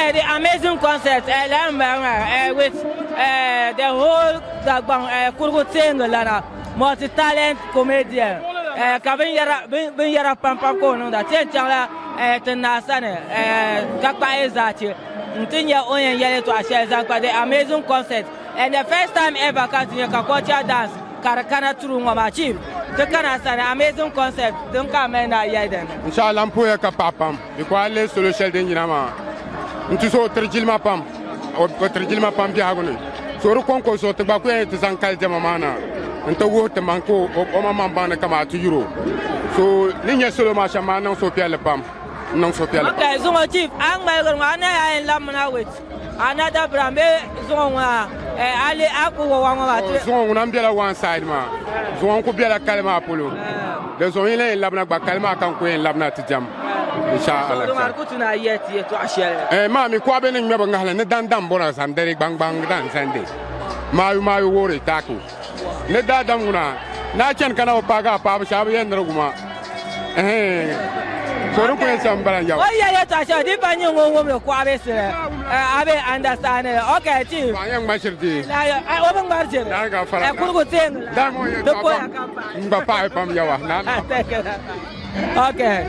Okay, the amazing concert eh, la m eh, with the whole Dagbaŋ kurugu teeŋgi lana, multi-talent comedian ka binyɛra pam pam ka o niŋda. Ti yɛn chaŋla ti naa sani ka kpahi zaachi n-ti nya o ni yɛn yɛli yɛltɔɣa shɛli zaŋ kpa the amazing concert and the first time ever ka ti nya ka culture dance ka di kana through ŋɔ maa. Chief, ti kana sani, amazing concert din ka a mali ni a yɛli dinni. Inshallah, n puhiya ka paɣa pam because a lihi salo shɛli din yina maa n ti so o tiri jilima pam, o tiri jilima pam biɛhigu ni. So di kɔŋko zuɣu ti gba ku yɛn ti zaŋ kali diɛma maa na n ti wuhi ti maŋ ka o maŋmaŋ baŋ ni kamani ti yuri o. So ni nya salo maa shɛm maa n niŋ suhupiɛlli pam, n niŋ suhupiɛlli pam. Okay, zuŋɔ chief, a ni ŋmaligiri ŋɔ a na yaa yɛn labimina with another brand bee zuŋɔ ŋuna a li a ku wa wa ŋɔ maa ti. Zuŋɔ ŋuna n bela one side maa, zuŋɔ n ku bela kali maa polo. Di zuɣu yi lahi yɛn labina gba kali maa ka n ku yɛn labina ti diɛm. Inshallah. So di ku tu ni a yɛli ti yɛltɔɣa shɛli. Eh, maa mi kuɣa bɛ ni ŋmɛ bi ŋahili ni dandan bɔra sandari gbaŋgbaŋ dan sandi maayu maayu woori taaku ni daadam ŋuna ni a chani ka na bi paagi a paabu shɛli a bi yɛn nirigu ma eh so di ku yɛn shɛm m-bala n-yaw. O yɛli yɛltɔɣa shɛli di pa nyɛ ŋun wumdi kuɣa bɛ sili a bɛ understand li. Okay, chief. Paɣa yɛn ŋma shiri di. O bi ŋmari shiri. Naa ka fara. Kurigu teeŋ la. Daa ŋɔ Di yɛltɔɣa poya pam. ka paai. N gba paɣi pam yawa. Okay.